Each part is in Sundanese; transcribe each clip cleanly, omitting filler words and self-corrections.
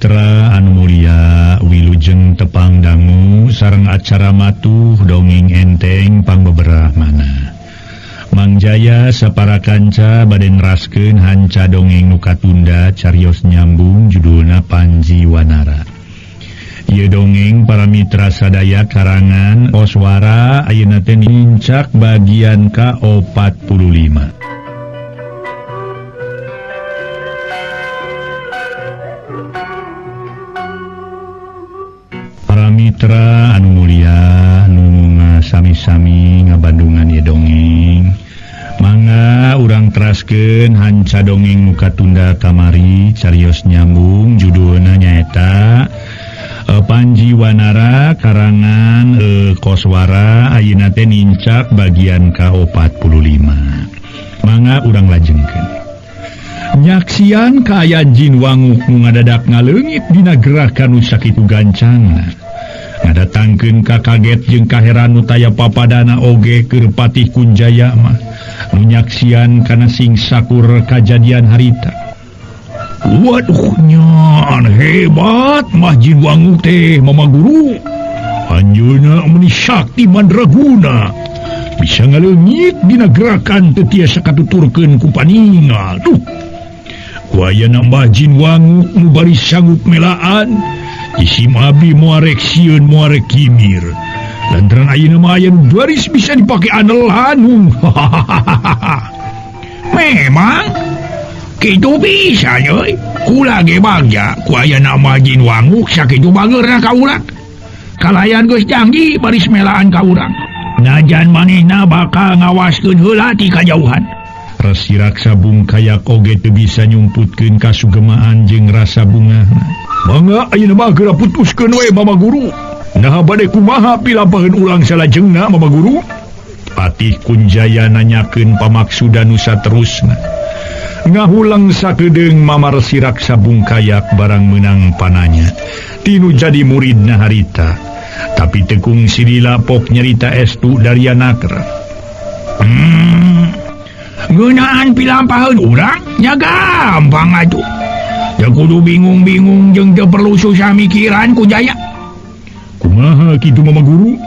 Mitra anu mulia wilujeng tepang dangu sareng acara matuh dongeng enteng pangbeberah mana. Mang Jaya sapara kanca bade neraskeun hanca dongeng nu katunda carios nyambung judulna Panji Wanara. Ieu dongeng para mitra sadaya karangan Koswara ayeuna teh nincak bagian ka-45. Mitra anu mulia nu sami-sami ngabandungan ieu dongeng, mangga urang teraskeun hanca dongeng nu katunda kamari carios nyambung judulna nyaeta Panji Wanara karangan Koswara ayeuna teh nincak bagian ka-45. Mangga urang lajengkeun. Nyaksian kaayaan Jin Wanguk nu ngadadak ngaleungit dina gerakan nu sakitu gancangna. Ngadatangkeun ka kaget jeung kaheran nu taya papadana oge keur Patih Kunjaya mah nu nyaksian kana sing sakur kajadian harita. Waduh nyan hebat mah Jin Wanguk teh Mama Guru. Anjeunna meuni sakti mandraguna. Bisa ngaleungit dina gerakan teu tiasa katuturkeun ku paningal. Duh. Ku ayana Mbah Jin Wanguk nu bari sanggup melaan. Isim abi muarek sieun muarek kimir. Lantaran ayeuna mah aya nu baris bisa dipake andelan. Memang kitu bisa euy. Kula ge bagja ku ayana Mbah Jin Wanguk sakitu bageurna ka urang. Kalayan geus janji baris melaan ka urang. Najan manehna bakal ngawaskeun heula ti kajauhan. Resi Raksa Bungkayak oge teu bisa nyumputkeun kasugemaan jeung rasa bungahna. Mangga ayeuna mah geura putuskeun we Mama Guru. Naha bade kumaha pilampaheun urang salajengna Mama Guru? Patih Kunjaya nanyakeun pamaksudan nu saterusna. Ngahulang sakedeung Mama Resi Raksa Bungkayak barang meunang pananya. Tinu jadi muridna harita. Tapi tekung silila pok nyarita estu dari anakra. Ngeunaan pilampaheun urang nya gampang atuh. Ya kudu bingung-bingung jeung teu perlu susah mikiran ku Jaya. Kumaha kitu Mama Guru?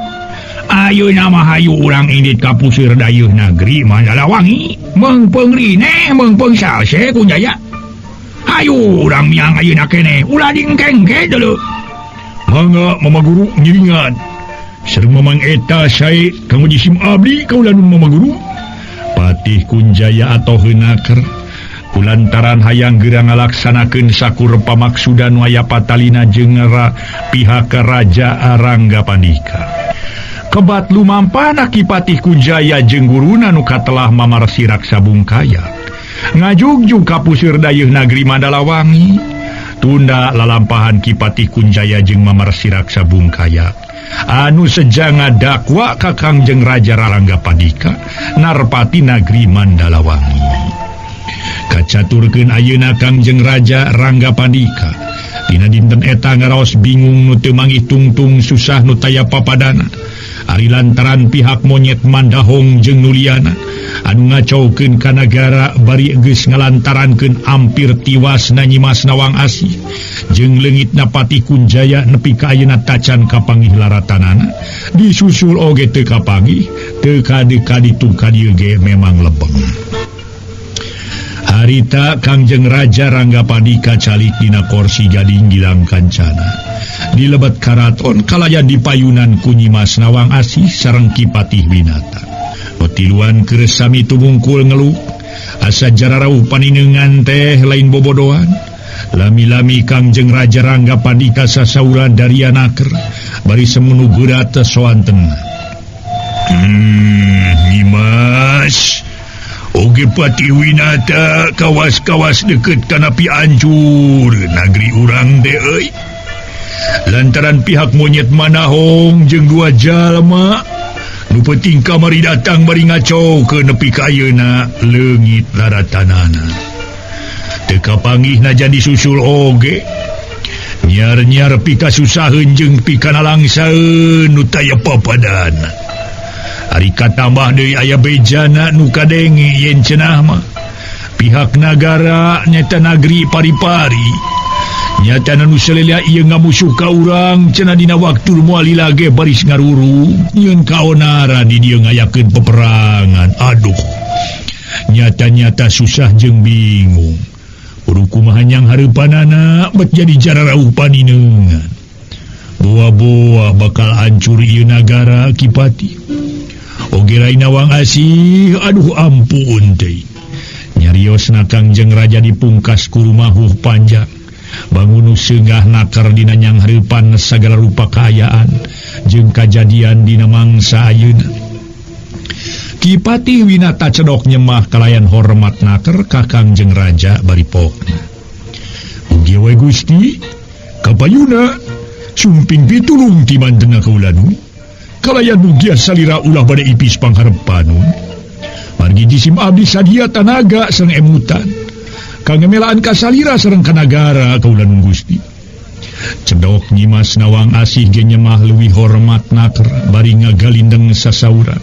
Ayeuna mah hayu urang indit ka puseur dayeuh nagri Mandalawangi. Meungpeung rineh meungpeung salse ku Jaya. Hayu urang miang ayeuna keneh ulah dingkengke deuleu. Mangga Mama Guru ngiringan. Sareng Mamang eta sae kanggo jisim abdi kaula nun Mama Guru. Patih Kunjaya atoheun naker. Kulantaran hayang geura ngalaksanakeun sakur pamaksudan waya patalina jeung pihak Raja Rangga Pandika. Kebat lumampana Ki Patih Kunjaya jeung guruna nu katelah Mama Resi Raksa Bungkayak. Ngajugjug ka puseur dayeuh nagri Mandalawangi. Tunda lalampahan Ki Patih Kunjaya jeung Mama Resi Raksa Bungkayak. Anu seja ngadakwa ka Kangjeng Raja Rangga Pandika narpati nagri Mandalawangi. Kacaturkeun ayeuna Kangjeng Raja Rangga Pandika. Dina dinten eta ngaraos bingung nu teu manggih tungtung susah nu taya papadana. Ari lantaran pihak monyet Mandahong jeung Nuliana anu ngacaukeun ka nagara bari geus ngalantarankeun ampir tiwas Nyimas Nawang Asih jeung leungitna Patih Kunjaya nepi ka ayeuna tacan kapanggih laratanana disusul oge teu kapanggih teu kadi-kaditu ka dieu ge memang lebeng. Harita Kangjeng Raja Rangga Pandika calik dina korsi gading gilang kancana. Di lebet karaton kalayan dipayunan ku Nyimas Nawang Asih sareng Ki Patih Winata. Petiluan keur sami tumungkul ngeluh, asa jararauh paninengan teh lain bobodohan. Lami-lami Kangjeng Raja Rangga Pandika sasauran dari anaker bari semunu geurat soantenna. Nyimas Oge Patih Winata kawas-kawas deket kana piancur nagri urang teh euy. Lantaran pihak monyet Manahong jeung dua jalma nu penting kamari datang bari ngaco ke nepi ka ayeuna leungit laratanana. Teu kapanggih najan disusul oge. Nyar-nyar pikasusaheun jeung pikanalangsaeun nu taya papadana. Ari katambah deui aya bejana nu kadenge yen cenah mah pihak nagara nyata nagri pari-pari Nyatana nu salila ieu ngamusuh ka urang cenah dina waktu moal lila ge baris ngaruru nyieun kaonaran di dieu ngayakeun peperangan. Aduh, nyata-nyata susah jeung bingung. Kudu kumaha nyang hareupanana bet jadi jararauh paninengan. Boa-boa bakal hancur ieu nagara Ki Patih. Oge Rai Nawang Asih, aduh ampun teh. Nyariosna Kangjeng Raja dipungkas ku rumahuh panjang. Bangun seungah nakar dina nyang hareupan sagala rupa kaayaan jeung kajadian dina mangsa ayeuna. Ki Patih Winata cedok nyemah kalayan hormat naker ka Kangjeng Raja bari pokna. Mugi we Gusti, kapayuna sumping pitulung ti mantena kaulanu. Kalayan mugia salira ulah bade ipis pangharepanun. Margi jisim abdi sadia tanaga sareng emutan. Kangemelaan kasalira sareng kanagara kaulanun Gusti. Cedok Nyimas Nawang Asih ge nyemah leuwih hormat naker bari ngagalindeng sasauran.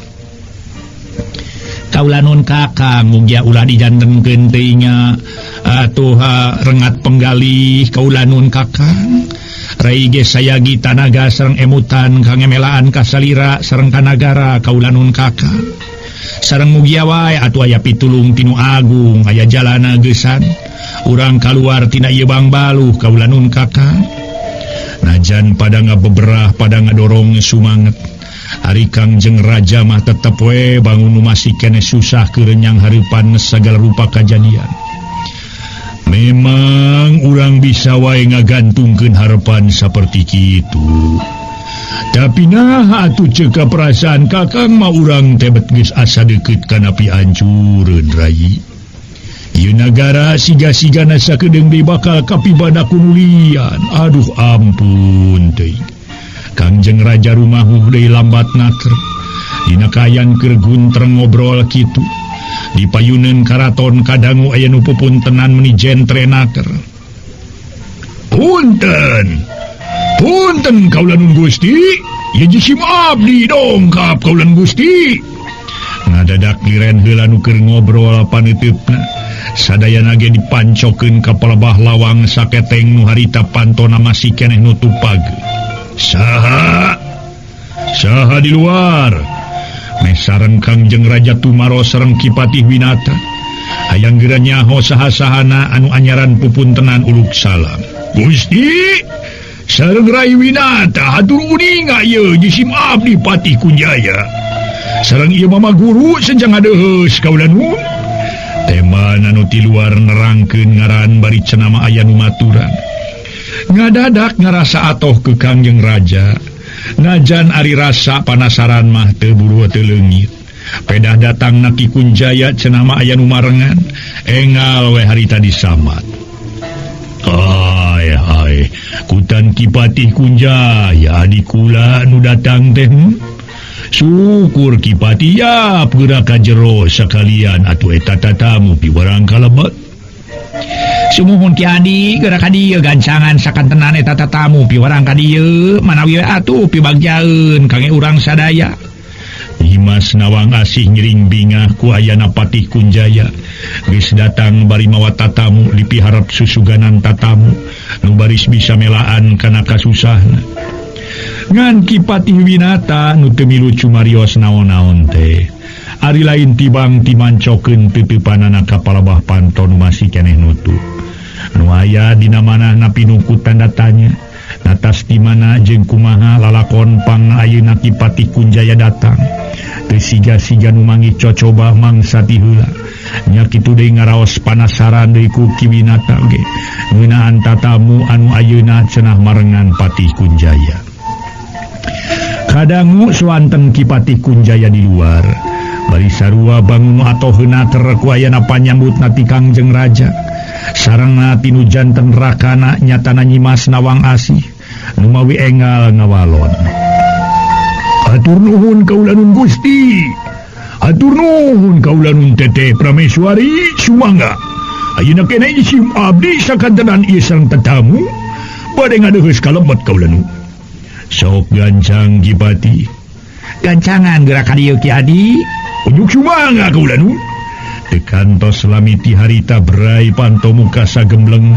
Kaulanun kakang mugia ulah dijantenkeun teuing atuh rengat penggalih kaulanun kakang. Rai ge sayagi tanaga sareng emutan kangemelaan kasalira sareng kanagara kaulanun kakang. Sareng mugia wae atuh aya pitulung tinu agung aya jalana geusan urang kaluar tina ieu bangbaluh kaulanun kakang. Najan pada ngabeberah pada ngadorong sumanget. Ari Kangjeng Raja mah tetep we bangun nu masih keneh susah keur nyang hareupan sagala rupa kajadian. Memang urang bisa wae ngagantungkeun harepan saperti kitu. Tapi nah atuh ceuka perasaan kakang mah urang teh bet geus asa deukeut kana piancureun rai. Ieu nagara siga-sigana sakedeung deui bakal kapibana ku nulian. Aduh ampun teuing. Kangjeng Raja rumahuh deui lambat naker. Dina kaayaan keur guntreng ngobrol kitu. Di payuneun karaton kadangu aya nu pupuntenan meuni jentre naker. Punten. Punten kaulanun Gusti, ieu jisim abdi dongkap kaulan Gusti. Ngadadak liren heula nu keur ngobrol paneuteupna. Sadayana ge dipancokeun ka palebah lawang saketeng nu harita pantona masih keneh nutup page. Saha? Saha di luar? Meh sareng Kangjeng Raja tumaros sareng Ki Patih Winata. Hayang geura nyaho saha-sahana anu anyaran pupuntenan uluk salam. Gusti, sareng Rai Winata hatur uninga ieu jisim abdi Patih Kunjaya. Sareng ieu mama guru senjang ngadeheus kaulanun. Tema anu ti luar nerangkeun ngaran bari cenama aya nu maturan. Ngadadak ngarasa atoh ke Kangjeng Raja. Najan ari rasa panasaran mah teu buru teu leungit. Pedah datang na Ki Kunjaya cenama aya nu marengan. Engal we harita disamat. Ai ai, kutan Ki Patih Kunjaya adi kula nu datang teh. Syukur Ki Patih ya geura ka jero sakalian atuh eta tatamu piwarang kalebet. Sumuhun Ki Adi geura ka dieu gancangan sakantenan eta tatamu piwarang ka dieu manawi we atuh pibagjaeun kange urang sadaya. Nyimas Nawang Asih ngiring bingah ku ayana Patih Kunjaya. Geus datang bari mawa tatamu dipiharep susuganan tatamu nu baris bisa melaan kana kasusahna. Ngan Ki Patih Winata nu teu milu cumarios naon-naon teh. Ari lain tibang timancokeun teuteupanana ka palebah panto nu masih keneh nutup. Nu aya dina manahna pinuku tanda tanya. Natas di mana jeung kumaha lalakon pang ayeuna Ki Patih Kunjaya datang. Teu siga-siga nu manggih cocoba mangsa ti heula. Nya kitu deui ngaraos panasaran deui ku Ki Winata ge. Ngeunaan tatamu anu ayeuna cenah marengan Patih Kunjaya. Kadangu suanten Ki Patih Kunjaya di luar. Bari sarua bangun atoheuna keur ku ayana panyambutna ti Kangjeng Raja. Sarengna tinu janten rakana nyatana Nyimas Nawang Asih numawi engal ngawalon. Atur nuhun kaulanun Gusti. Atur nuhun kaulanun Teteh Prameswari sumangga. Ayeuna keneh jisim abdi sakantenan ieu sareng tetamu bade ngadeuheus kalebet kaulanun. Sok gancang Ki Patih. Gancangan geura ka dieu Ki Adi. Unjuk sumangga kaulanun. Teu kantos lamiti harita berai panto muka sagembleng.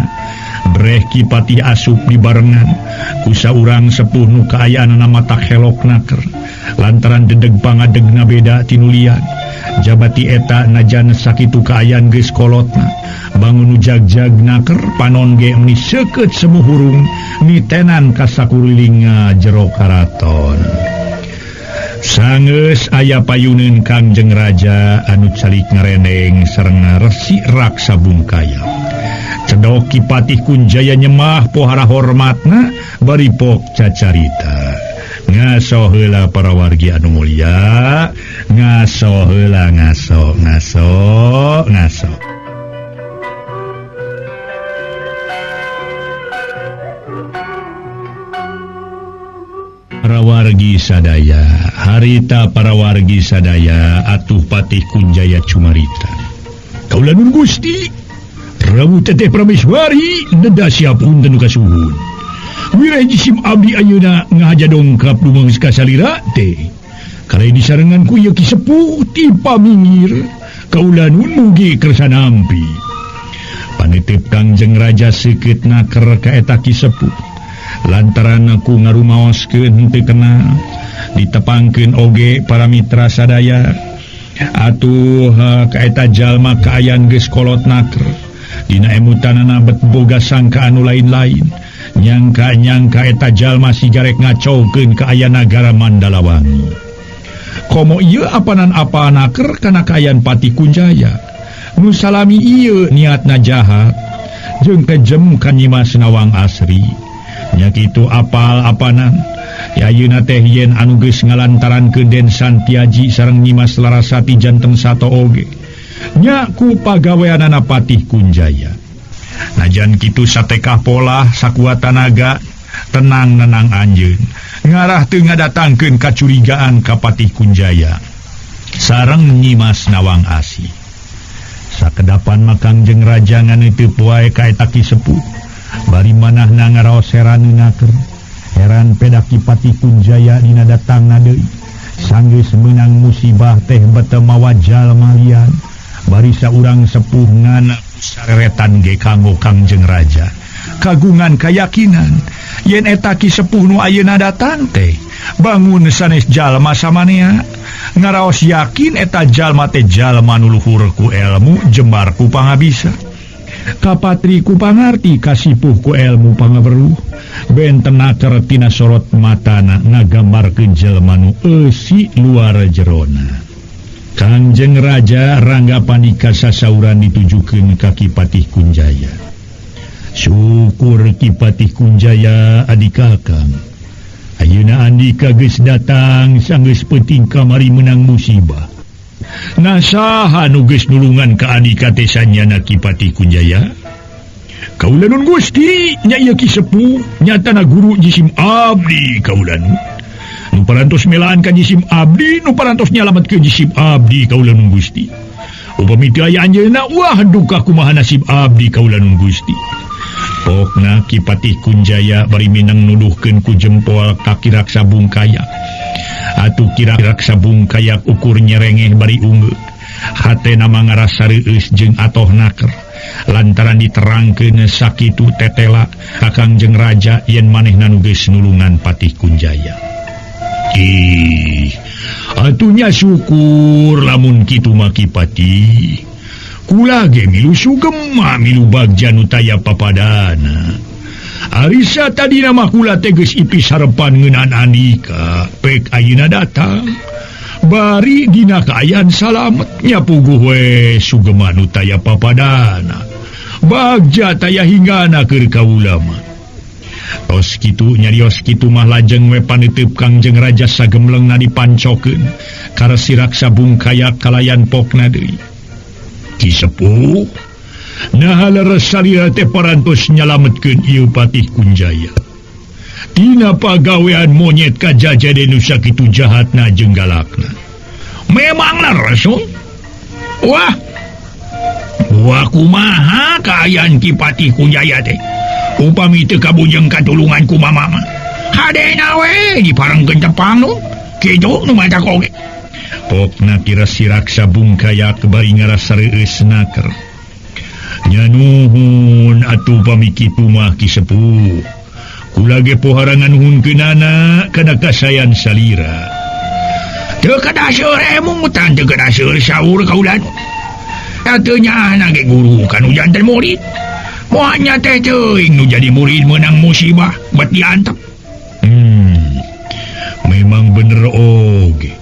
Breh Ki Patih asup dibarengan ku saurang sepuh nu kaayaanana mata helok naker lantaran dedeg pangadegna beda tinulian. Jabati eta najan sakitu kaayaan geus kolotna bangun nu jagjag naker panon ge meni seukeut semu hurung nitenan ka sakurilinga jero karaton. Sanggeus aya payuneun Kangjeng Raja anu calik ngarendeng sareng Resi Raksa Bungkaya. Cedok Ki Patih Kunjaya nyemah pohara hormatna bari pok cacarita. Ngaso heula para wargi anu mulia, ngaso heula ngaso ngaso ngaso. Para wargi sadaya, harita para wargi sadaya atuh Patih Kunjaya cumarita. Kaula nun Gusti, Prabu Teteh Prameswari neda siapun tenu kasuhun. Wireh jisim abdi ayeuna ngahaja dongkap dumang kasalira teh. Kalae disarengan ku ieu Ki Sepuh ti pamingir. Kaula nun mugi kersa nampi. Panitip Kangjeng Raja seukeut naker ka eta Ki Sepuh. Lantaran aku ngarumaoskeun henteu kena ditepangkeun oge para mitra sadaya atuh ka eta jalma kaayaan geus kolot naker dina emutanana bet boga sangka anu lain-lain nyangka-nyangka eta jalma sigarek ngacaukeun kaayaan nagara Mandalawangi. Komo ieu apanan apa naker kana kaayaan Patih Kunjaya nu salami ieu niatna jahat jeung kejem ka Nyimas Nawang Asri. Nya kitu apal apanan ya ayeuna teh yen anu geus ngalantarankeun Den Santiaji sareng Nyimas Larasati janten sato oge nya ku pagaweanana Patih Kunjaya. Najan kitu satekah polah sakuat tanaga tenang nenang anjeun ngarah teu ngadatangkeun kacurigaan ka Patih Kunjaya sareng Nyimas Nawang Asih. Sakedapan mah Kangjeng Raja nganeuteub wae ka eta Ki Sepuh. Bari manahna ngaraos heran naker heran peda Ki Patih Kunjaya dina datangna deui sanggeus meunang musibah teh bete mawa jalma lian bari saurang sepuh ngana sareretan ge kanggo Kangjeng Raja kagungan kayakinan yen eta Ki Sepuh nu ayeuna datang teh bangun sanes jalma samanea ngaraos yakin eta jalma teh jalma nu luhur ku elmu jembar ku pangabisa kapatri ku pangarti kasipuh ku elmu pangaweruh benten naker tina sorot matana ngagambarkeun jelema nu eusi luar jerona. Kangjeng Raja rangga panika sasauran ditujukeun ka Ki Patih Kunjaya. Syukur Ki Patih Kunjaya adi kakang ayeuna andika geus datang sanggeus peuting kamari meunang musibah. Nah saha nu geus nulungan ka andika teh sanyana Ki Patih Kunjaya? Kaula nun Gusti nya ieu Ki Sepuh nyatana guru jisim abdi kaula nun. Nu parantos melaan ka jisim abdi nu parantos nyalametkeun jisim abdi kaula nun Gusti. Upami teu aya anjeunna wah duka kumaha nasib abdi kaula nun Gusti. Pokna Ki Patih Kunjaya bari minang nuduhkeun ku jempol ka Ki Raksa Bungkaya. Atuh Ki Raksa Bungkaya ukur nyerengeh bari ungeuk. Hatena mah ngarasa reueus jeung atoh naker lantaran diterangkeun sakitu tetela ka Kangjeng Raja yen manehna nu geus nulungan Patih Kunjaya. Ih, atuh nya syukur lamun kitu mah Ki Patih. Kula ge milu sugema milu bagja nu taya papadana. Arisa tadina mah kula teh geus ipis harepan ngeunaan andika pek ayeuna datang. Bari dina kaayaan salamet nya puguh we sugema nu taya papadana. Bagja taya hinggana keur kaula mah. Tos kitu nyarios kitu mah lajeng we paniteup Kangjeng Raja sagemlengna dipancokeun ka Resi Raksa Bungkaya kalayan pokna deui. Ki Sepuh naha leres salira teh parantos nyalametkeun ieu Patih Kunjaya tina pagawean monyet kajajade nu sakitu jahatna jeung galakna. Memang leres wah wah kumaha kaayaan Ki Patih Kunjaya teh upami teu kabujeng katulungan ku mama mah hadena we diparengkeun tepang nu kitu nu matak oge. Pokna Ki Resi Raksa Bungkaya bari ngarasa reueus naker. Nya nuhun atuh pami kitu mah Ki Sepuh. Kula ge pohara nganuhunkeunana kana kasayan salira. Teu kedah seueur emutan, teu kedah seueur saur kaula. Teu nyaahna ge guru kanu janten murid. Moal nya teh teuing nu jadi murid meunang musibah bet diantep. Memang bener oge.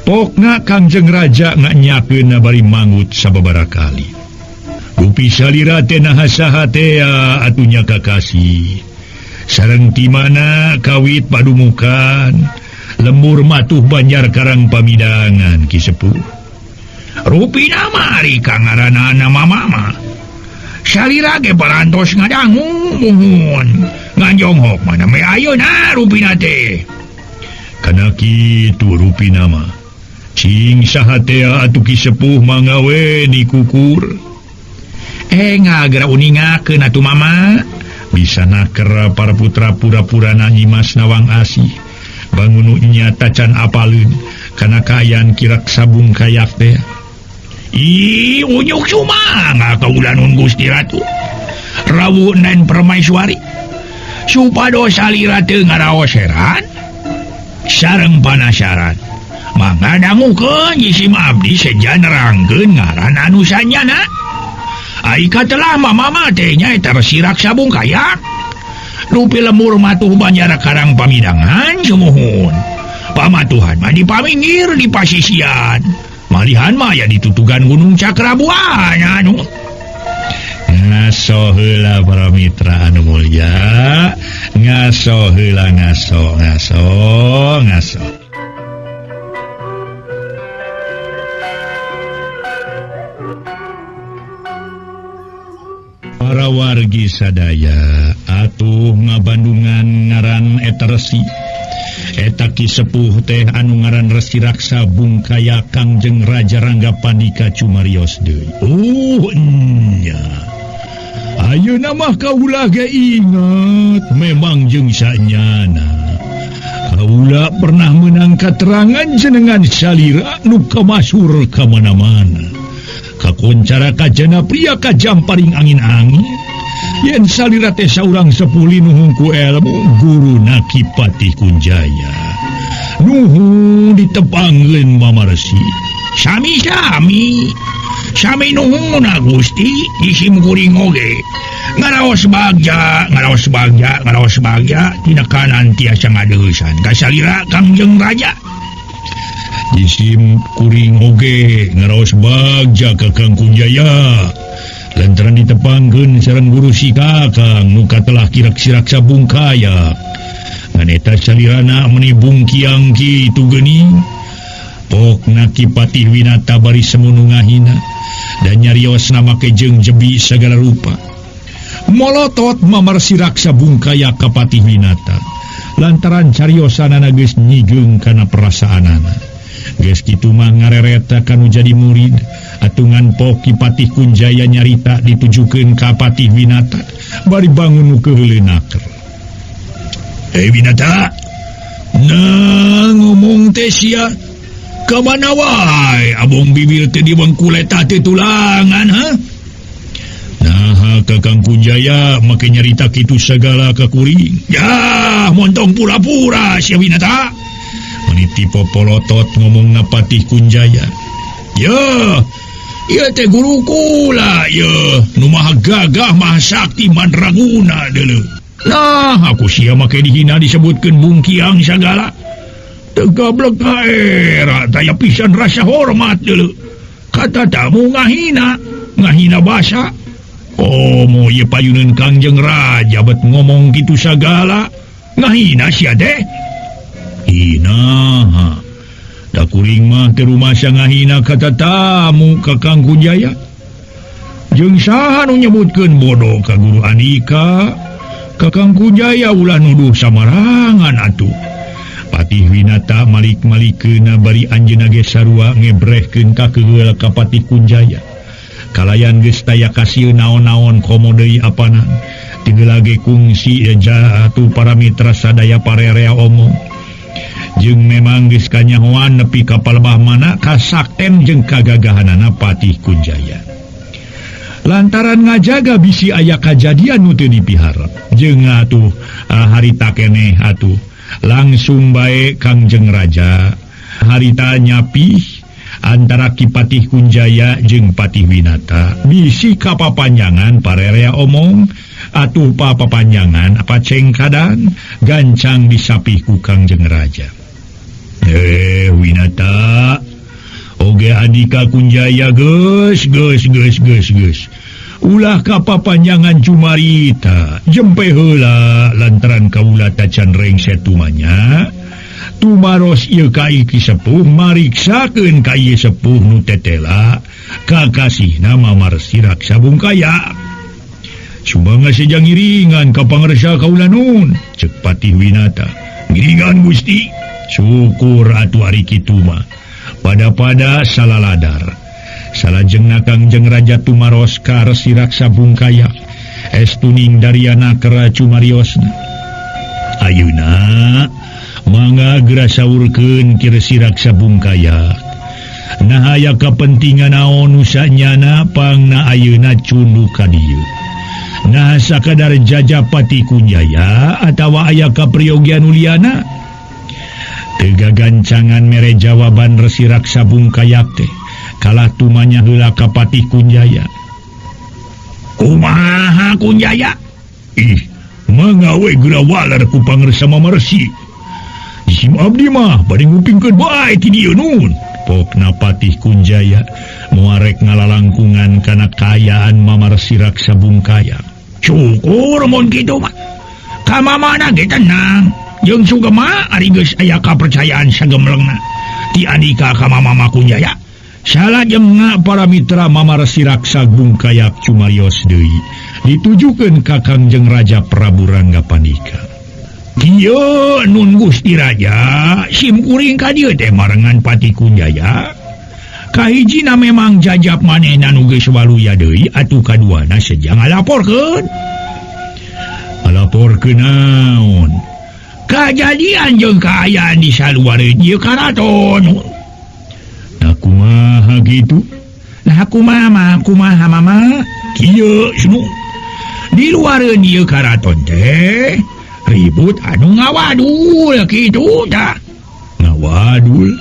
Pokna Kangjeng Raja nganyakeunna bari manggut sababaraha kali. Rupi salira teh naha saha teh atuh nya kakasih. Sareng ti mana kawit padumukan lembur matuh Banjar Karang Pamidangan Ki Sepuh. Rupina mah ari ka ngaranana mama. Salira ge parantos ngadangu muhun. Nganjonghok mana me ayeuna rupina teh. Kana kitu rupina mah. Cing saha teh atuh Ki Sepuh mangga we dikukur. Ngagera uningakeun atuh mama. Bisa naker para putra pura-pura Nyimas Nawang Asih. Bangun nya tacan apaleun kana kaayaan kirak sabung kayak teh. Ih, unyuk sumangga kaula nun Gusti Ratu. Rawuh nen permaiswari. Supados salira teu ngaraos heran sareng panasaran. Mangga dangukeun jisim abdi seja nerangkeun ngaran anu sanyana. Ai katelah mama teh nyaeta Resi Raksa Bungkayak. Rupi lemur matuh Banjar Karang Pamidangan sumuhun. Pamatuhan mah dipaminggir di pasisian. Malihan mah aya ditutugan Gunung Cakrabuana anu. Ngaso heula para mitra anu mulya. Ngaso heula ngaso ngaso ngaso. Para wargi sadaya atuh ngabandungan ngaran eta resi. Eta Ki Sepuh teh anu ngaran Resi Raksa Bungkaya Kangjeng Raja Rangga Pandika cumarios deui. Nya. Ayeuna mah kaula ge inget memang jeung sanyana. Kaula pernah meunang katerangan jenengan salira nu kamasur ka mana-mana. Kakoncara kajana pria kajam paring angin-angin. Yen salira teh saurang sepuh linuhung ku elmu guru Ki Patih Kunjaya. Nuhun ditepangkeun Mama Resi. Sami-sami. Sami nuhun Gusti jisim kuring oge. Ngaraos bagja, ngaraos bagja, ngaraos bagja tina kanan tiasa ngadeusan ka salira Kangjeng Raja. Jisim kuring oge ngaraos bagja ka Kang Kunjaya. Lantaran ditepangkeun sareng guru si Kakang nu katelah kirak-siraksa bungkaya. Ngan eta salirana meuni bungkiang kitu geuning. Pokna Ki Patih Winata bari semunu ngahina dan nyariosna make jeung jebi sagala rupa. Molotot Mamar Siraksa Bungkaya ka Patih Winata. Lantaran cariosanana geus nyigeung kana perasaanana. Geus kitu mah ngarereta kanu jadi murid. Atungan pok Ki Patih Kunjaya nyarita ditujukeun ka Patih Winata bari bangun nu keuheuleuh naker. Winata, nah ngomong teh sia ka mana wae abong bibir teh di bengkuleta teh tulangan ha? Nah, Kakang Kunjaya make nyarita kitu sagala ka kuring. Yah, montong pura-pura sia Winata. Meniti popolotot ngomong na Patih Kunjaya. Yeuh, ieu teh guru kula yeuh, nu maha gagah maha sakti mandraguna deuleu. Nah, aku sia make dihina disebutkeun bungkiang sagala. Teu gablek ka era taya pisan rasa hormat deuleu. Kata tamu ngahina, ngahina basa. Komo ieu payuneun Kangjeng Raja bet ngomong kitu sagala. Ngahina sia teh. Hina. Da kuring mah teu rumasa ngahina kata tamu ka Kang Kunjaya. Jeung saha nu nyebutkeun bodoh ka guru Andika? Kakang Kunjaya ulah nuduh samarangan atuh. Patih Winata malik-malikeuna bari anjeunna ge sarua ngebrehkeun ka keuheul ka Patih Kunjaya. Kalayan geus taya kasieun naon-naon komo deui apana. Tinggal ge kungsi atuh para mitra sadaya parerea omong. Jeung memang geus kanyahoan nepi ka palebah mana kasakten jeung kagagahanana Patih Kunjaya. Lantaran ngajaga bisi aya kajadian nu teu dipiharep. Jeung atuh harita keneh atuh langsung bae Kangjeng Raja harita nyapih antara Ki Patih Kunjaya jeung Patih Winata. Bisi kapapanjangan parerea omong atuh papapanjangan apa cengkadan gancang disapih ku Kangjeng Raja. Winata oge Andika Kunjaya geus geus geus geus geus ulah kapapanjangan cumarita jempe heula lantaran kaula tacan rengse tumanya tumaros ieu ka Ki Sepuh mariksakeun ka ieu sepuh nu tetela kakasihna Mamar Siraksa Bungkaya. Sumangga sejang ngiringan ka pangersa kaula nun ceuk Patih Winata. Ngiringan Gusti. Syukur atuh ari kitu mah. Pada-pada salaladar. Salajengna Kangjeng Raja tumaros ka Resi Raksa Bungkaya. Estuning dariana kera cumariosna. Ayeuna mangga geura saurkeun ki Resi Raksa Bungkaya. Nah aya kapentingan naon nu sanyana pangna ayeuna cunduk ka dieu. Nah sakadar Jajapati Kunjaya atawa aya kapriyogian uliana. Teu gagancangan mere jawaban Resi Raksa Bungkayak teh. Kalah tumanya heula ka Patih Kunjaya. Kumaha Kunjaya? Ih, mangga we geura waler ku pangersa Mamarsi. Sim abdi mah bade ngupingkeun bae ti dieu nun. Pokna Patih Kunjaya moarek ngalalangkungan kana kaayaan Mamarsi Raksa Bungkaya. Syukur mun kitu mah. Ka mamana ge tenang. Jeung sugema ari geus aya kapercayaan sagemlengna ti Andika ka Mama Kunjaya. Salajengna para mitra Mamarsi Raksa Bungkayak cumarios deui ditujukeun ka Kangjeng Raja Prabu Ranggapanika. Kieu nun Gusti Raja sim kuring ka dieu teh marengan Patih Kunjaya. Kahijina memang jajap manehna nu geus waluya deui atuh kaduana sejang ngalaporkeun. Ngalaporkeun naon? Kajadian jeung kaayaan di saluareun ieu karaton. Nah kumaha kitu? Nah kumaha mah kumaha mama? Kieu sunu. Di luareun ieu karaton teh ribut anu ngawadul kitu tah. Ngawadul?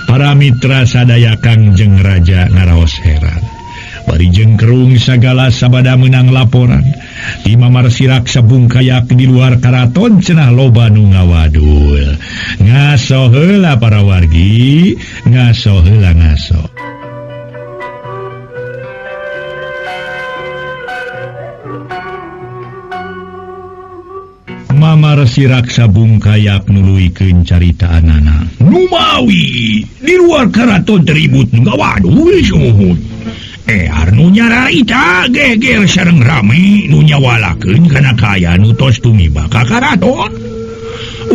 Para mitra sadaya Kangjeng Raja ngaraos heran. Bari jeung kerung sagala sabada meunang laporan. Ti Mamarsi Raksa Bungkayak di luar karaton cenah loba nu ngawadul. Ngaso heula para wargi, ngaso heula ngaso. Mamarsi Raksa Bungkayak nuluykeun caritaanana. Numawi di luar karaton ribut nu ngawadul sumuhun. Nu nyararita geger sareng rame nu nyawalakeun kana kaayaan nu tos tumiba ka karaton.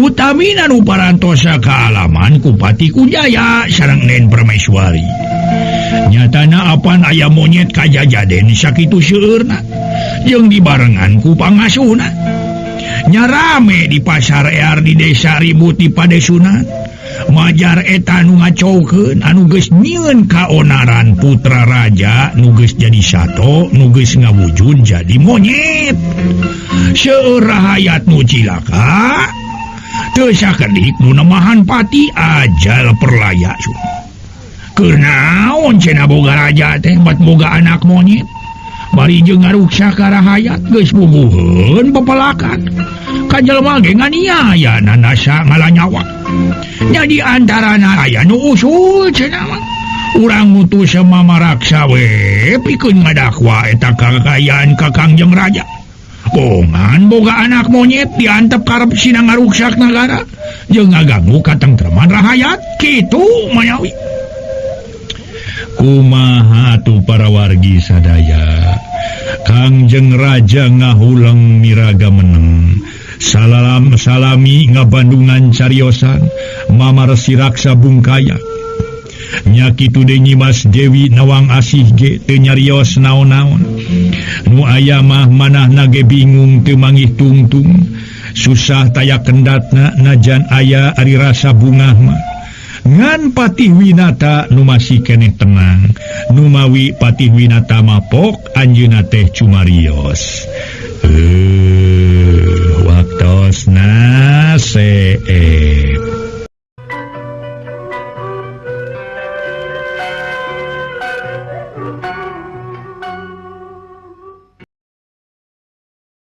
Utamina nu parantosa kaalaman ku Patih Kunjaya sareng Nen Permaiswari. Nyatana apan aya monyet kajajaden sakitu seueurna jeung dibarengan ku pangasuhna. Nyarame di pasar ear di desa ribut di padesunan. Majar eta nu ngacaukeun anu geus nyieun kaonaran putra raja nu geus jadi sato nu geus ngawujud jadi monyet. Seueur rahayat nu cilaka teu sakedik nu nemahan pati ajal perlaya. Keur naon cenah boga raja teh bat boga anak monyet. Bari jeung ngaruksak ka rahayat geus bubuheun pepelakan. Ka jelema ge nganiaya nanasa ngalanyawa. Jadi antarana aya nu usul cenah mah. Urang ngutus Mamaraksa we pikeun ngadakwa eta kakayaan ka Kangjeng Raja. Bongan boga anak monyet diantep karep sina ngaruksak nagara jeung ngaganggu katengtreman rahayat kitu mayawi. Kumaha atuh para wargi sadaya. Kangjeng Raja ngahuleng miraga meneng. Salam salami ngabandungan cariosan Mamarsi Raksa Bungkaya. Nya kitu deui Nyimas Dewi Nawang Asih ge teu nyarios naon-naon. Nu aya mah manahna ge bingung teu mangih tungtung. Susah taya kendatna najan aya ari rasa bungah mah. Ngan Patih Winata nu masih keneh tenang. Numawi Patih Winata mapok anjeunna teh cumarios. Waktosna seep.